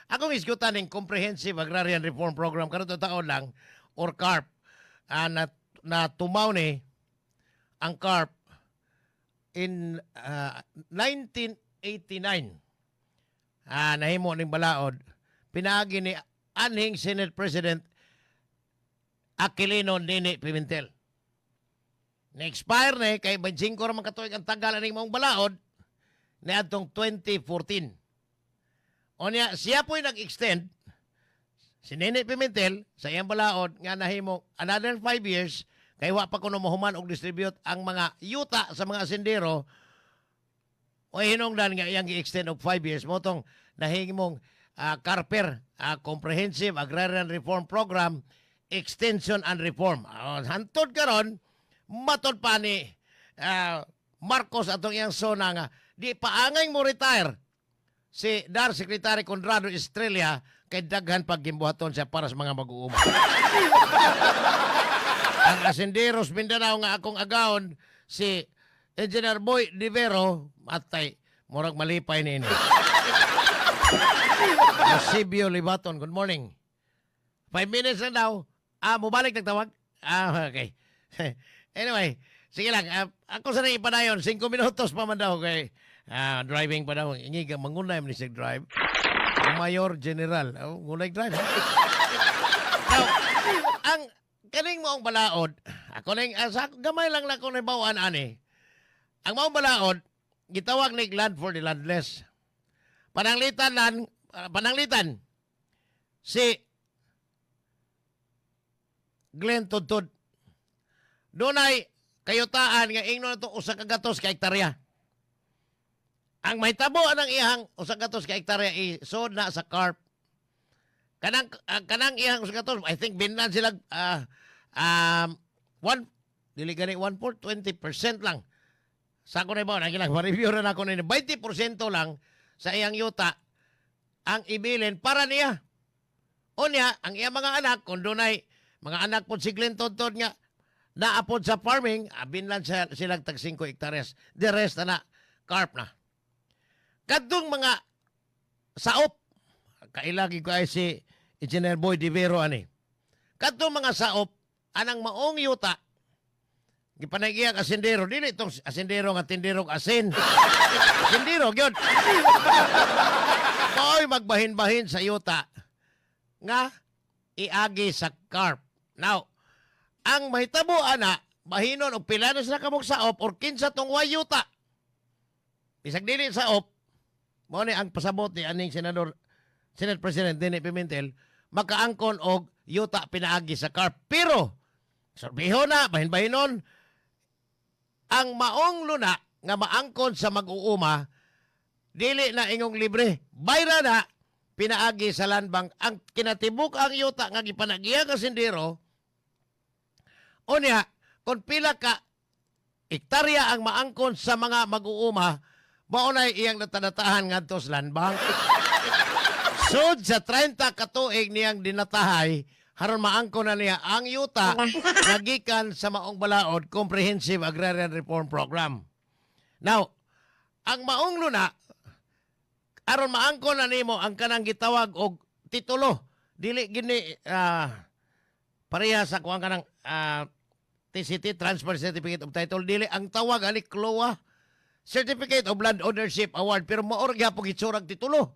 Akong isgutan ning Comprehensive Agrarian Reform Program karon taon lang or CARP, na tumaw ni ang CARP in 1989. Nahimo ning balaod pinaagi ni anhing Senate President Aquilino Nene Pimentel. Na-expire ni kay 25 ra man katuig ang tagal aning maong balaod niadtong 2014. Unya siya po'y nag-extend si Nene Pimentel sa iyang balaod nga nahimo another 5 years kay wa pa kuno mahuman og distribute ang mga yuta sa mga asendero o hinungdan nga iyang gi-extend og 5 years mao tong nahimong CARPER, Comprehensive Agrarian Reform Program Extension and Reform. Hantod karon, matod pa ni Marcos atong iyang SONA nga di paangay mo retire si DAR Secretary Conrado Estrella kay daghan pag gimbuhaton siya para sa mga mag-uuma. Ang asenderos Mindanao nga akong agawon si Engineer Boy Divero, matay murag malipay niini. Eusebio Libaton, good morning. 5 minutes lang daw. Mubalik nagtawag? Okay. Anyway, sige lang. Ako sa ipadayon, 5 minutos pa man daw kay driving pa daw. Ingiga, mangunay man ni siya drive. Mayor General. Oh, ngunay drive. Now, ang kaning maong balaod, ako ning sa gamay lang na ako nabawaan ani. Ang maong balaod, gitawag ni land for the landless. Pananglitan lang, pananglitan si Glenn Tudtud. Dunay kayutaan nga ingnon na to 100 ka hektarya. Ang mahitabo anang iyang 100 ka hektarya isod na sa CARP. Kanang iyang 100, I think binlan sila one dili gani 1 20% lang. Sa ako na ba, nang ma-review na ako ni 20% lang sa iyang yuta ang ibilin para niya. Unya, ang iyang mga anak, kung dunay mga anak po si Glenn Tudtud nga naapod sa farming, abin lang sila tag 5 hektares. The rest na, CARP na. Kadtong mga saop, kailagi ko ay si Engineer Boy Divero ani. Kadtong mga saop, anang maong yuta, gipanagiyang asendero, dili itong asendero nga tindero asin. Asendero, gyud. Mao'y magbahin-bahin sa yuta nga iagi sa CARP. Now, ang mahitabo ana, bahinon og pila na sila kamong saop or kinsa tong way yuta. Bisag dili saop, mao ni ang pasabot ni aning senador Senate President Nene Pimentel, makaangkon og yuta pinaagi sa CARP. Pero sorbiho na, bahin-bahinon, ang maong luna nga maangkon sa mag-uuma, dili na ingong libre. Bayra na pinaagi sa land bank ang kinatibuk ang yuta nga gipanagiya ka sindero. Unya, kung pila ka hektarya ang maangkon sa mga mag-uuma, mao na iyang natadatahan ngadto sa land bank. Sud sa 30 katuig niyang dinatahay, haron maangkon na niya ang yuta nga gikan sa maong balaod, Comprehensive Agrarian Reform Program. Now, ang maong luna, aron maangkon na nimo ang kanang gitawag og titulo, dili gini pareha sa kuang kanang TCT, Transfer Certificate of Title, dili ang tawag ani CLOA, Certificate of Land Ownership Award, pero mao ra gyapon gitsurag titulo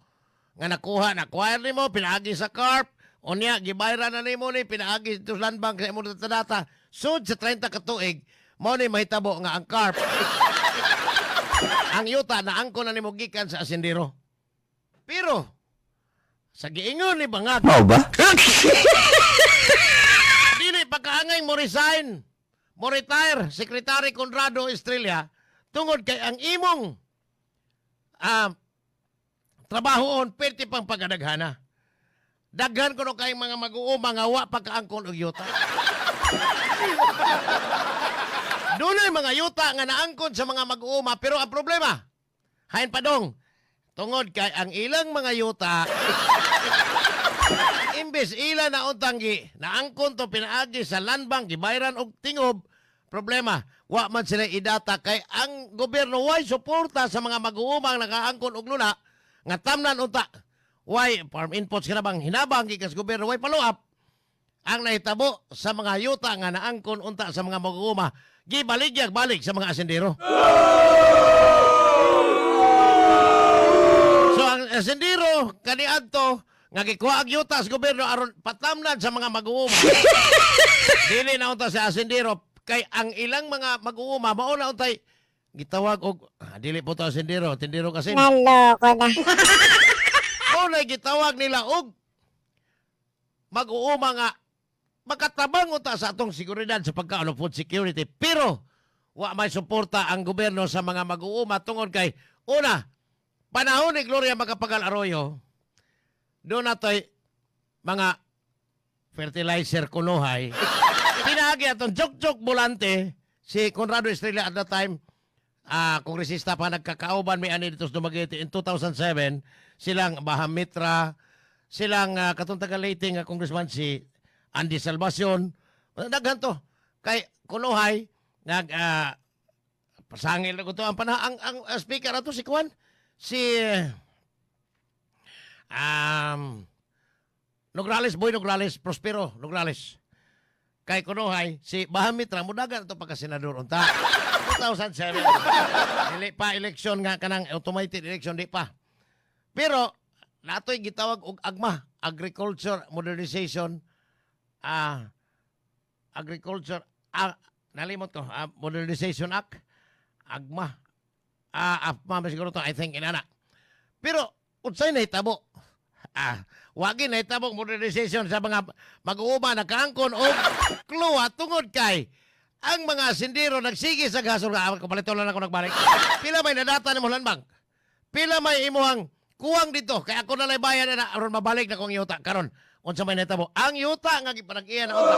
nga nakuha na acquire nimo pinaagi sa CARP. Unya gibayran na nimo ni pinaagi sa land bank sa imong data. Sud sa 30 ka tuig, mao ni mahitabo nga ang CARP ang yuta na angkon na nimo gikan sa asendero. Pero sa giingon ni Bangag, Mao ba? dili pagkaangay mo resign, mo retire, Secretary Conrado Estrella, tungod kay ang imong trabahoon pwede pang pagadaghana. Daghan kuno kay mga mag-uuma nga wa pagkaangkon og yuta. Dunay mga yuta nga naangkon sa mga mag-uuma, pero ang problema, hain pa dong, tungod kay ang ilang mga yuta imbes ila na untang gi naangkon to pinaagi sa land bank, gibayran og tingob, problema, wa man sila idata kay ang gobyerno way suporta sa mga mag-uumang nakaangkon og luna nga tamnan unta. Why farm inputs kana bang hinabang gikan sa gobyerno, way follow up. Ang nahitabo sa mga yuta nga naangkon unta sa mga mag-uuma, gibaligyag balik sa mga asendero. So ang asendero kaniadto nga gikuha ang yuta sa gobyerno aron patamnan sa mga mag-uuma. Dili na unta sa asendero kay ang ilang mga mag-uuma mao na untay gitawag og dili po to asendero, tindero kasi. Naloko na. Mao na gitawag nila og mag-uuma nga makatabang unta sa atong seguridad sa pagkaon o food security, pero wa may suporta ang gobyerno sa mga mag-uuma tungod kay una, panahon ni Gloria Macapagal Arroyo, doon natoy mga fertilizer kunuhay pinaagi atong jok-jok volante si Conrado Estrella at that time, kongresista pa. Nagkakauban may ani dito sa Dumaguete in 2007, silang Bahamitra, silang katong taga Leyte nga congressman si Andy Salvacion. Daghan to kay kunuhay nag pasangil na ko to ang panah ang speaker ato si Kwan, si Nograles, Boy Nograles, Prospero Nograles. Kay kunuhay si Bahamitra mudagan ato pagka senador unta 2007. Dili pa eleksyon nga kanang automated election, di pa. Pero natoy gitawag og AGMA, Agriculture Modernization, Agriculture, nalimot ko, Modernization Act, AGMA, AFMA ba siguro to, I think inana. Pero unsay nahitabo? Wagi nahitabo modernization sa mga mag-uuma nakaangkon og kluwa tungod kay ang mga sindero nagsige sa gasol nga kapalito lang ako nagbalik. Pila may nadata nimo Land Bank? Pila may imuhang kuwang dito kay ako na bayad na aron mabalik na kong yuta karon? Unsa may nahitabo? Ang yuta nga gipanag-iya na unta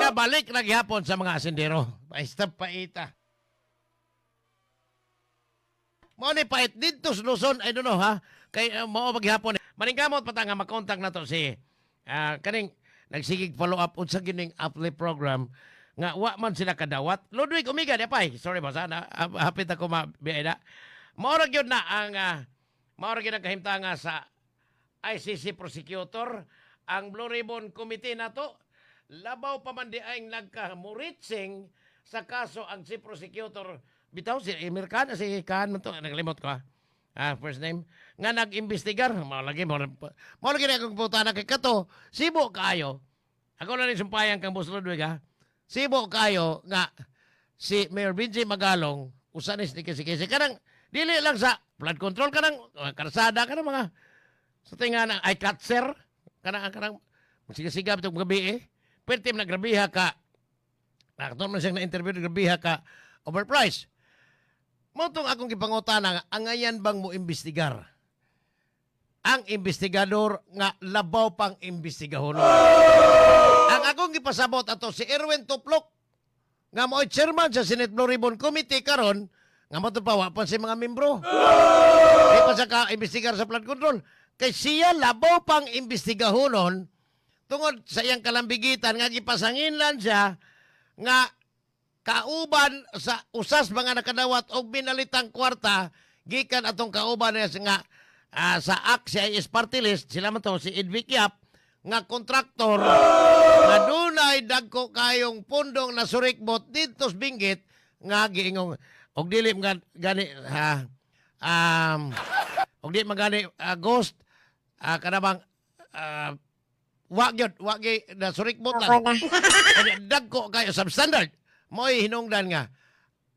nabalik na gihapon sa mga asendero. Basta paita. Mao ni pait dito sa Luzon, I don't know ha. Kay mao maghapon. Maningkamot pa ta nga makontak na to si kaning nagsigig follow up unsa gining uplift program nga wa man sila kadawat. Ludwig Umiga di pay. Sorry ba sana hapit ako mabiyay na. Mao ra gyud na ang mao ra gyud ang kahimtanga sa ICC prosecutor, ang Blue Ribbon Committee nato. Labaw pa man di ay nagkamuritsing sa kaso ang si prosecutor bitaw, si Emir Khan, si Khan man to, naglimot ko first name nga nag-imbestigar. Mao lagi na akong putana kay kato sibo kaayo. Ako na rin sumpayan kang Boss Ludwig ha, sibo kaayo nga si Mayor Benji Magalong usa ni kasi kanang dili lang sa flood control, kanang karsada, kanang mga sa tinga na ay catcher, kanang kanang magsiga-siga bitong gabi eh. Pwede na grabiha ka. Nakaton man siyang na-interview, grabiha ka overprice. Mao tong akong gipangutana nga angayan bang mo imbestigar? Ang investigador nga labaw pang imbestigahon. Ang akong gipasabot ato si Erwin Tuplok nga mo'y chairman sa Senate Blue Ribbon Committee karon, nga mo pa wa pa si mga membro. Di pa siya ka-imbestigar sa flood control. Kay siya labaw pang imbestigahonon tungod sa iyang kalambigitan nga gipasanginlan siya nga kauban sa usas mga nakadawat og binalitang kwarta gikan atong kauban niya nga sa ACT CIS party list sila man to, si Edvic Yap nga kontraktor nga dunay dagko kayong pundong nasurikbot didto sa Benguet nga giingong og dili man gani ha, og di man gani ghost, kanabang wa gyud, wa gyud nasurikbot lang. Loko na. Kanya dagko kayo substandard. Mo'y hinungdan nga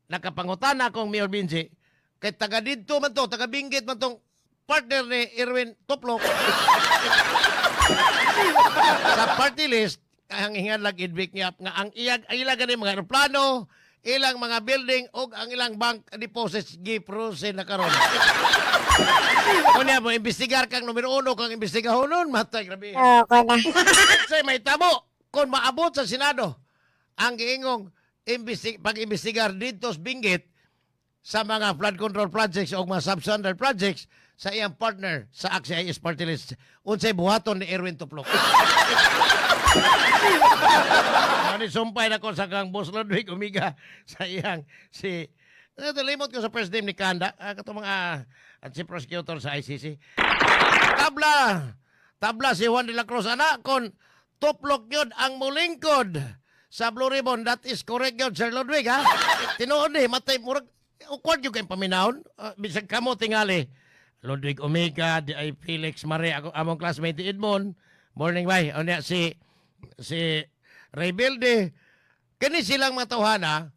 nakapangutana akong Mayor Binji kay taga didto man to, taga Benguet man tong partner ni Erwin Tuplok sa party list. Ang hingan lang Edvic niya nga ang iyag ang ilang gani mga eroplano, ilang mga building ug ang ilang bank deposits gi-frozen na karon. Kunya mo imbestigar kang numero uno kang imbestigahonon, matay grabe. Loko na. Say may tabo kung maabot sa Senado ang giingong pag-imbestigar dito sa Benguet sa mga flood control projects o mga substandard projects sa iyang partner sa ACT-CIS party list. Unsay buhaton ni Erwin Tuplok? Ano, sumpay na ko sa kang Boss Ludwig Umiga sa iyang si Limot ko sa first name ni Kanda. Katong mga chief prosecutor sa ICC. Tabla! Tabla si Juan de la Cruz. Ana, kung tuplok yun ang mulingkod sa Blue Ribbon, that is correct yun, Sir Ludwig, ha? Tinuod eh, matay, murag, awkward yung kayong paminahon. Bisag kamo tingali. Ludwig Omega, di ay Felix Mare, ako, among classmate ni Edmond. Morning, bay. O niya, si Ray Bilde. Kani silang mga tawhana,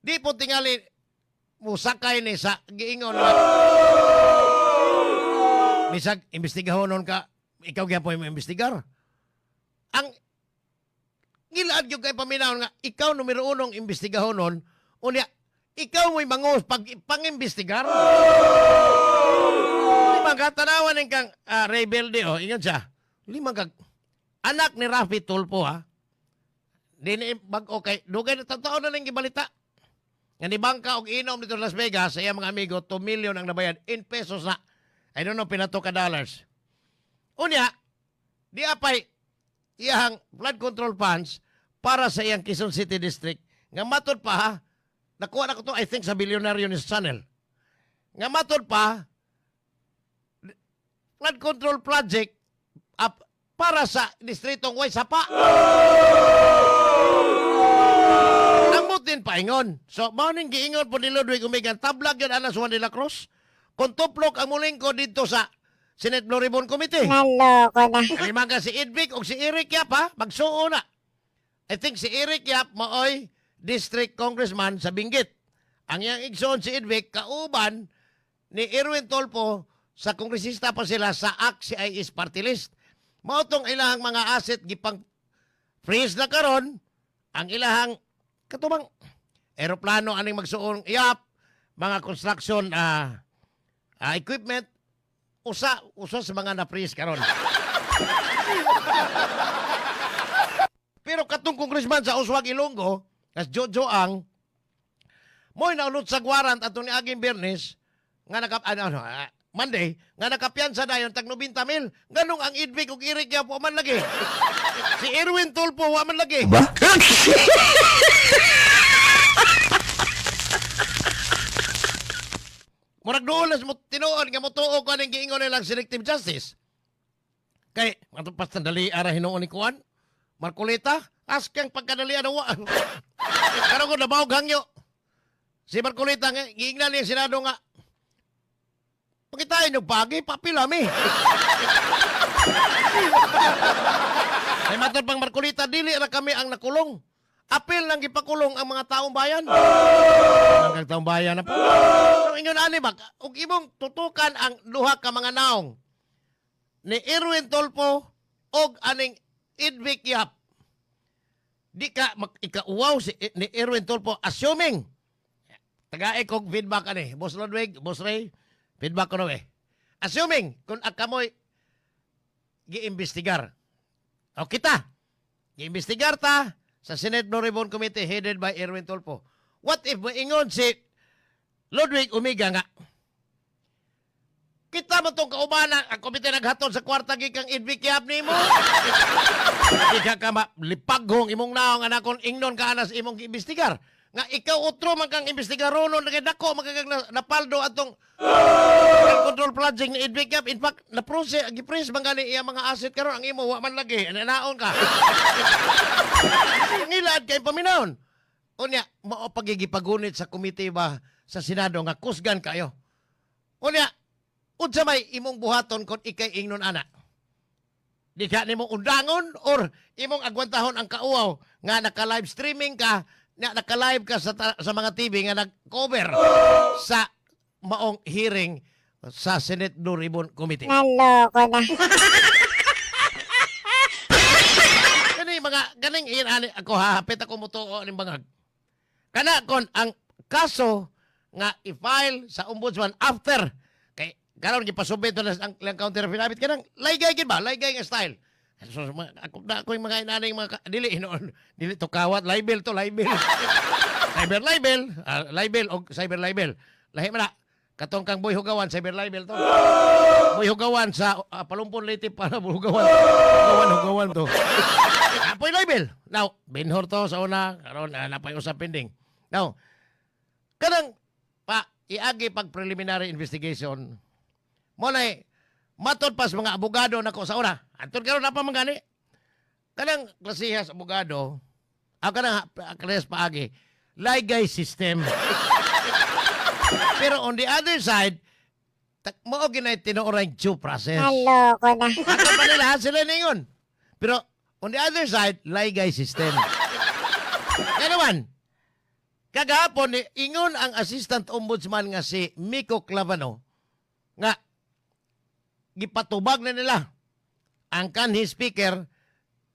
di po tingali musakay ni sa giingon nga bisag imbestigahon nun ka, ikaw gyapon mo imbestigar. Ang gilaad gyud kay paminaw nga ikaw numero unong imbestigahon nun, unya ikaw mo'y mangos pag pangimbestigar. Lima ka tanawan ning kang Ray Belde, oh, ingon siya. Lima ka anak ni Rafi Tulfo, ha. Di ni bag-o kay dugay na taon na ning gibalita. Nga ni bangka og inom dito sa Las Vegas sa iyang mga amigo, 2 million ang nabayad in pesos na. I don't know pinato ka dollars. Unya, di apay iyang flood control funds para sa iyang Quezon City District nga matod pa, ha, nakuha na ko to, I think, sa Billionaire News Channel, nga matod pa flood control project up para sa distritong Way Sapa. Amot din paingon. So, mao ning giingon po ni Ludwig Omega, tablag yun anas Juan de la Cruz. Kung tuplok ang mulingko dito sa Senate Blue Ribbon Committee. Naloko na. Kalima ka si Edvic o si Eric Yap, ha, magsuo na. I think si Eric Yap maoy district congressman sa Benguet. Ang iyang igsoon si Edvic kauban ni Erwin Tulfo sa kongresista pa sila sa ACT-CIS party list. Mao tong ilahang mga asset gipang freeze na karon ang ilahang katumang eroplano aning magsuon Yap, mga construction equipment, usa usa sa mga na-freeze karon. Pero katong congressman sa Uswag Ilonggo, kas Jojo Ang, mo'y naulot sa warrant atong ni aging Biyernes, nga naka, ano, ano, Monday, nga nakapiyansa dayon tag 90 mil. Ganong ang Edvic ug Eric Yap wa man lagi. Si Erwin Tulfo wa man lagi. Ba? Murag doon mo tinuod nga motuo ko aning giingon nilang selective justice. Kay atong pastandali ara hinuon ni kuan. Marcoleta, askang pagkadali ano wa. Karon ko nabawog hangyo. Si Marcoleta nga giingnan niya Senado nga pakitain yung pagi, papila mi. Ay matod pang Marcoleta, dili ra kami ang nakulong. Apil lang gipakulong ang mga taong bayan. Ang taong bayan na po. So ingon ani ba, ug imong tutukan ang duha ka mga naong ni Erwin Tulfo og aning Edvic Yap. Di ka mag, ikauwaw si ni Erwin Tulfo, assuming tagae kog feedback ani, Boss Ludwig, Boss Ray, feedback ko na eh. Assuming kung ang kamoy giimbestigar. O kita, giimbestigar ta sa Senate Blue Ribbon Committee headed by Erwin Tulfo. What if moingon si Ludwig Omega nga kita man tong kaubana ang komite naghatod sa kwarta gikang Edvic Yap nimo? Di ka ka lipaghong imong naong anakon ingnon ka anas imong giimbestigar. Nga ikaw utro man kang imbestigaronon kay dako man kang napaldo atong flood control project ni Edvic Yap. In fact, na-process, gi-freeze man gani iya mga asset karon, ang imo wa man lagi. Naon ka. Ngilad kay paminawon. Unya, mao pagigipagunit sa komite ba sa Senado nga kusgan kayo. Unya, unsa may imong buhaton kung ikay ingnon ana? Di ka nimo undangon or imong agwantahon ang kauaw nga naka-live streaming ka, nga naka-live ka sa mga TV nga nag-cover sa maong hearing sa Senate Blue Ribbon Committee. Naloko na. Kani mga ganing iyan ani ako hahapit ako mutuo ning bangag. Kana kon ang kaso nga i-file sa ombudsman after kay karon gipasubmit na ang ang counter affidavit kanang laygay gid ba, laygay nga style. So, ako na ako yung mga inaning mga dili hinuon dili to kawat, libel to, libel, cyber libel, libel og cyber libel lahi man na. Katong kang Boy Hugawan, cyber libel to. Boy Hugawan sa Palumpon Leyte para Hugawan, Hugawan, Hugawan to. Apoy libel. Now, Benhur to sa una, karon napay usap pending. Now, Kanang pa iagi pag preliminary investigation mo na matod pas mga abogado nako sa una. Anton karon na pa man gani. Kanang klasehas abogado, ang kanang klasehas paagi, laygay system. Pero on the other side, mao ginay tinuoray due process. Naloko na. Ato pa nila sila ningon. Pero on the other side, laygay system. Kaya naman, kagahapon, ni ingon ang assistant ombudsman nga si Mico Clavano nga gipatubag na nila ang kanhi speaker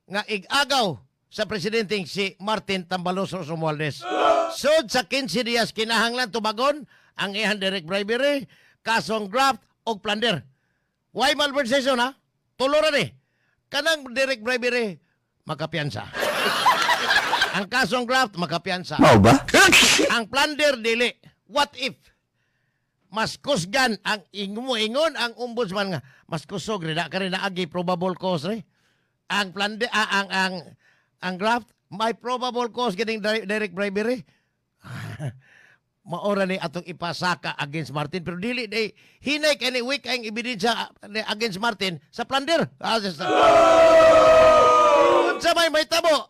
nga igagaw sa presidenteng si Martin Tambaloslos Romualdez. Sud sa 15 dias kinahanglan tubagon ang iyang direct bribery, kasong graft og plunder. Why malversation, ha? Tulo ra ni. Kanang direct bribery, makapiyansa. Ang kasong graft, makapiyansa. Mao ba? Ang plunder, dili. What if mas kusgan ang ingon ang ombudsman nga mas kusog rin na kani naagi probable cause re ang plunder, ang graft may probable cause kining direct bribery, maora ni atong ipasaka against Martin, pero dili day hinay kay ni weak ang ebidensya against Martin sa plunder. Unsa may mahitabo,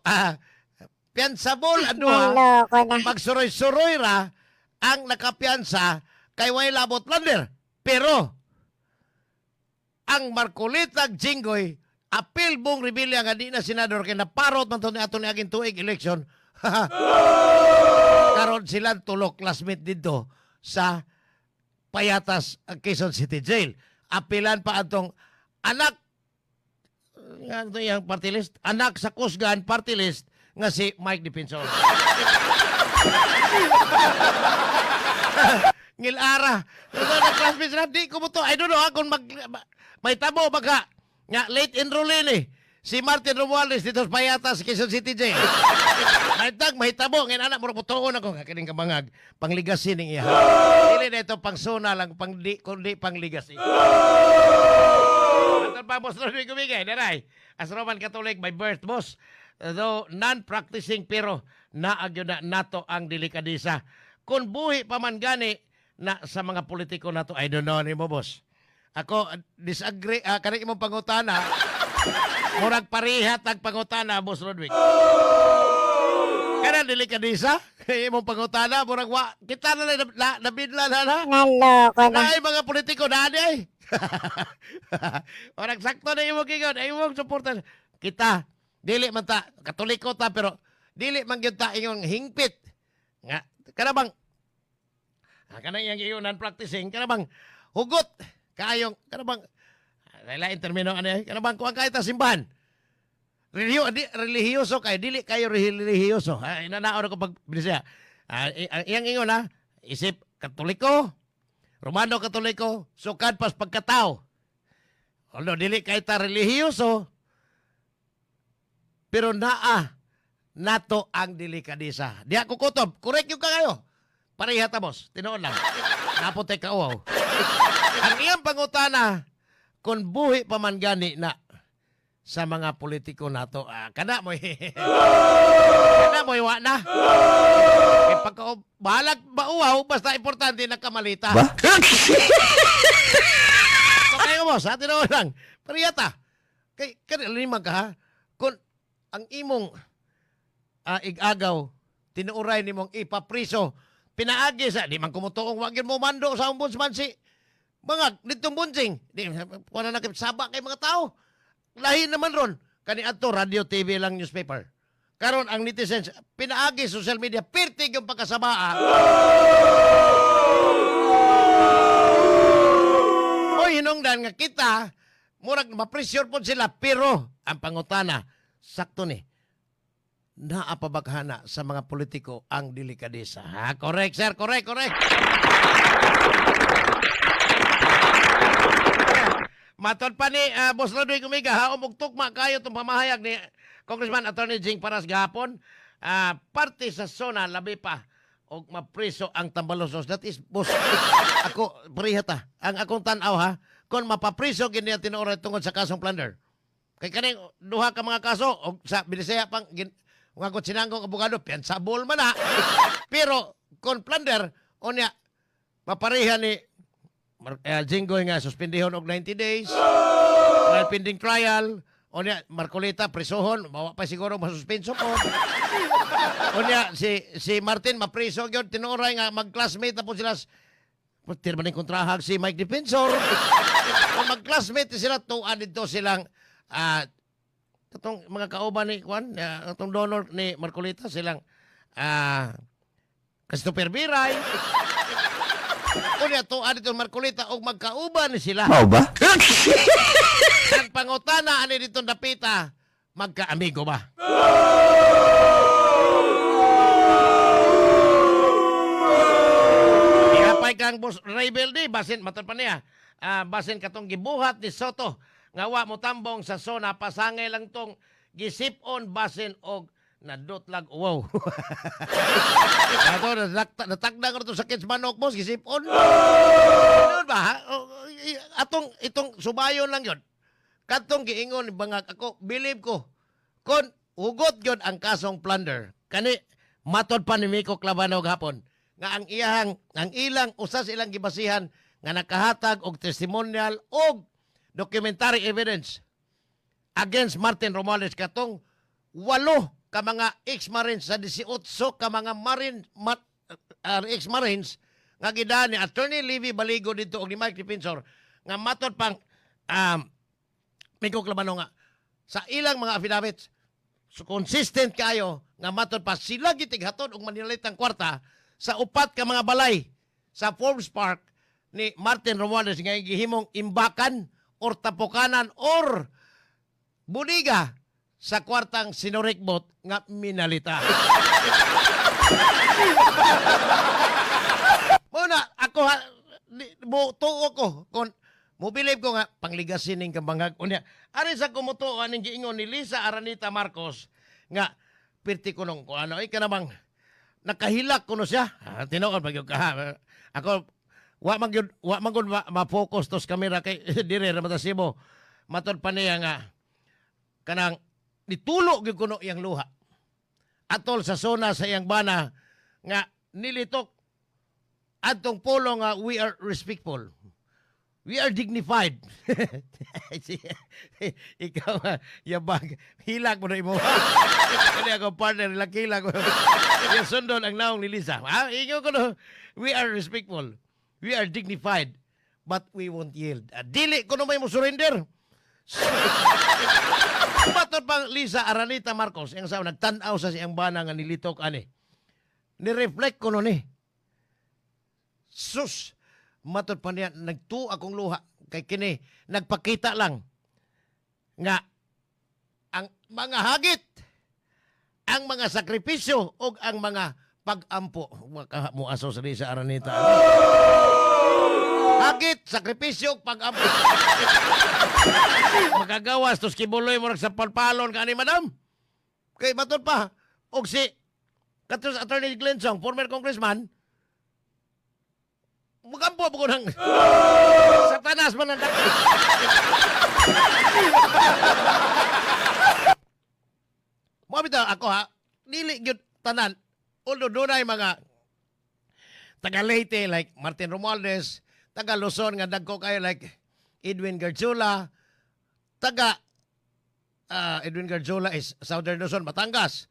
piyansabol ang duha. Naloko na. Magsuroy-suroy ra ang nakapiyansa kay way labot plunder. Pero ang Marcolitag Jinggoy apil Bong Revilla nga di na senador kay naparot man to ni ato ni aging tuig election. Karon sila tulo classmate dito sa Payatas, ang Quezon City Jail. Apilan pa atong anak nga ito yung party list, anak sa Kusgan party list nga si Mike Defensor. Ngilara. Ito na classmates na, di ko mo to. I don't know ha, kung may tabo baka. Nga, late enrollee ni si Martin Romualdez dito sa Payatas, Quezon City Jail. Mahitag, mahitabo. Ngayon anak, murag putuon ako. Nga, kining kabangag. Pangligasi ning iya. Dili na ito pang suna lang, pang di, kundi pangligasi. Atol pa, Boss Rodrigo Miguel, daray. As Roman Catholic by birth, boss. Though non-practicing pero naagyo na nato ang delikadesa. Kung buhi pa man gani na sa mga politiko nato, I don't know nimo, boss. Ako, disagree, kani imong pangutana, murag pareha tag pangutana, Boss Rodwick. Kana delikadesa, imong pangutana, murag wa, kita na lang, nabidla na na. Naloko na. Ay, mga politiko na ay. Orang sakto na imong gigon, ay imong suporta. Kita, dili man ta, Katoliko ta, pero dili man gyud ta ingon hingpit. Nga, kana bang, kana iyang ingon non-practicing, kana bang, hugot, kaayong, kana bang, lain termino ano eh, kana bang, kuang kayo ta simbahan. Relihiyoso kay dili kayo relihiyoso. Ay, inanaon ako pag Bisaya. Ang iyang ingon ha, isip Katoliko, Romano Katoliko, sukad pas pagkatao. Although dili kay ta relihiyoso, pero naa nato ang delikadesa. Di ako kutob, correct yung kayo. Pareha ta, boss, tinuod lang. Napote ka uwaw. Ang iyang pangutana, kung buhi pa man gani na sa mga politiko nato, kana mo'y wa na. Eh, pagka, bahalag mauwaw, basta importante nagkamalita. Ba? So kayo mo, sa atin lang. Pero yata, kay, kay lima ka ha, kung ang imong igagaw, tinuuray nimong ipapriso, pinaagi sa, di man kumutuong, wag yun mo mando sa ombudsman si, mga, ditong bunjing, di, wala na saba kay mga tao. Lahi naman ron, kani adto radio, TV lang, newspaper. Karon ang netizens, pinaagi social media, pirtig yung pagkasabaa. Oy, hinungdan nga kita, murag ma-pressure po sila, pero ang pangutana, sakto ni, naapabaghana sa mga politiko ang delikadesa. Ha? Correct, sir. Correct, correct. Matod pa ni Boss Ludwig Umiga, ha, umug tukma kayo itong pamahayag ni Congressman Attorney Jing Paras gahapon. Parte sa zona, labi pa, og mapriso ang Tambalosos. That is, boss, ako, pareha ta. Ang akong tanaw ha, kung mapapriso gini ang tinuoray tungod sa kasong plunder. Kay kaning duha ka mga kaso, og sa Binisaya pang, gin, nga ko sinanggong abogado, piyansabol man ha. Pero, kung plunder, Unya, mapareha ni Jinggoy nga suspendihon og 90 days. While pending trial. Unya, Marcoleta presohon, mawa pa siguro masuspenso po. Unya, si Martin mapriso gyud, tinuoray nga mag-classmate na po sila. Putir man yung kontrahag si Mike Defensor. Kung mag-classmate sila, tuan dito silang katong mga kauban ni Juan, katong donor ni Marcoleta, silang Christopher Biray. Unya, tuan dito Marcoleta og magkauban ni sila. Mao ba? Ang pangutana ani dito dapita, magkaamigo ba? Ihapay kang boss Rebel di, basin matod pa niya. Basin katong gibuhat ni Soto nga wa mo tambong sa zona, pasangay lang tong gisip-on basin og nadotlag uwaw. Ato natagda ko to sa kids manok, boss, gisip-on. Ganun ba? Ha? O, atong itong subayon lang yon. Katong giingon ni Bangag, ako believe ko kon hugot gyud ang kasong plunder. Kani matod pa ni Miko Clavano hapon nga ang iyahang ang ilang usa sa ilang gibasihan nga nakahatag og testimonial og documentary evidence against Martin Romualdez, katong walo ka mga ex-marines sa 18 ka mga ex-marines nga gidaan ni Attorney Levy Baligo dito og ni Mike Defensor, nga matod pang Miko Clavano nga sa ilang mga affidavits, so consistent kayo nga matod pa sila gitighaton og manilitang kwarta sa upat ka mga balay sa Forbes Park ni Martin Romualdez nga gihimong imbakan or tapukanan or buliga sa kwartang sinurikbot nga minalita. Muna, ako ha, mo tuo ko kung mo believe ko nga pangligasin ning kabangag unya. Ari sa kumutuo aning giingon ni Lisa Aranita Marcos nga pirti ko nung kung ano ay kanamang nakahilak kuno siya. Tinuod pa gyud ka. Ha. Ako wa man gyud ma-focus tos kamera kay dire ra man ta Cebu. Matod pa niya nga kanang nitulo gyud kuno iyang luha. Atol sa zona sa iyang bana nga nilitok adtong polo nga "We are respectful. We are dignified." Ikaw, yabag, hilak mo na imo. Kani ako partner, hilak mo. Yung sundon ang naong ni Lisa. Ha? Ingon ko no, "We are respectful. We are dignified. But we won't yield." Dili ko no may mo surrender. Matod pang Lisa Aranita Marcos, yung sa nagtan-aw sa siyang bana nga nilitok ani. Ni-reflect ko no ni. Sus, matod pa niya, nagtu akong luha kay kini nagpakita lang nga ang mga hagit, ang mga sakripisyo ug ang mga pag-ampo. Maka muaso sa Lisa Aranita. Hagit, sakripisyo ug pag-ampo. Magagawas tos kibuloy mo sa palpalon ka ni madam. Kay matod pa og si katos Attorney Glenn Song, former congressman, mugampo ko ng Satanas man ang dako. Mo bitaw ako ha, dili gyud tanan. Although dunay mga taga Leyte like Martin Romualdez, taga Luzon nga dagko kayo like Edwin Garzola, taga Edwin Garzola is Southern Luzon, Batangas.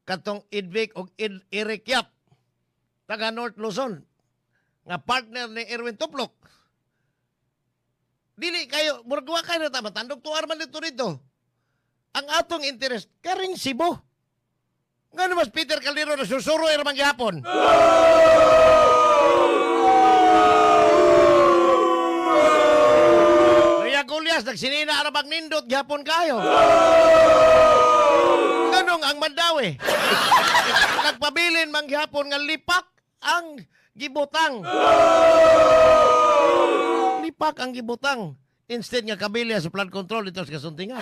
Katong Idvic og Eric Yap, taga North Luzon, nga partner ni Erwin Tuplok. Dili kayo, murag wa kayo na tama, tandog tuar man dito dito. Ang atong interest, karing Cebu. Nga naman Peter Caldero na susuro ay ramang gihapon. Ria Golias, nagsinina arabang nindot, gihapon kayo. Ganong ang Mandaue. Nagpabilin mang gihapon nga lipak ang gibutang. Lipak ang gibutang. Instead nga kabilya sa flood control dito sa Kasuntingan.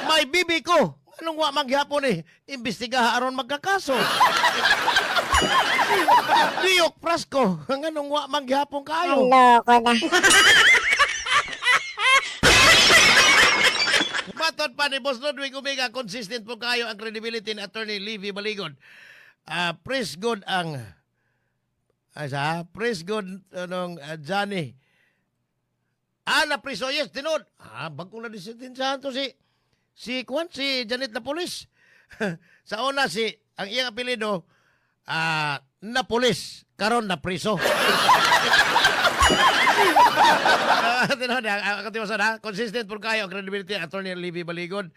May bibi ko. Anong wa man gihapon eh? Imbestigaha aron magkakaso. Diok Frasco. Nganong wa man gihapon kayo? Loko na. Matod pa ni Boss Ludwig Omega, consistent po kayo ang credibility ni Attorney Levy Baligod. Praise God ang Ay sa praise God anong Johnny. Ah, na priso, yes, tinuod. Ah, bago na disentensyahan to si si Kwan, si Janet na pulis. Sa una si ang iyang apelyido na pulis, karon na priso. Ah, tinuod, ang katiwasan ha, consistent po kayo ang credibility, Attorney Levy Baligod.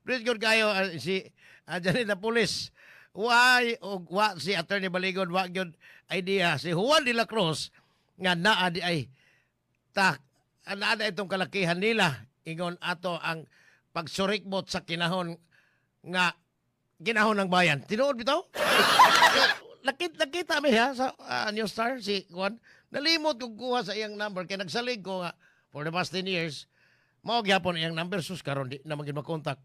Praise God kayo si Janet na pulis. Why og wa si Attorney Baligod wa gyud idea si Juan de la Cruz nga naa di ay ta naa na itong kalakihan nila ingon ato ang pagsurikbot sa kinahon nga kinahon ng bayan. Tinuod bitaw? Nakita mi ha sa New Star si Juan. Nalimot kog kuha sa iyang number kay nagsalig ko nga for the past 10 years mao gyapon iyang number, sus, karon di na magid makontak.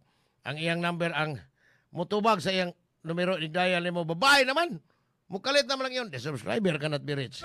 Ang iyang number ang mutubag sa iyang numero ni dial nimo, babae naman. Mukalit naman lang yun. De subscriber ka not be rich.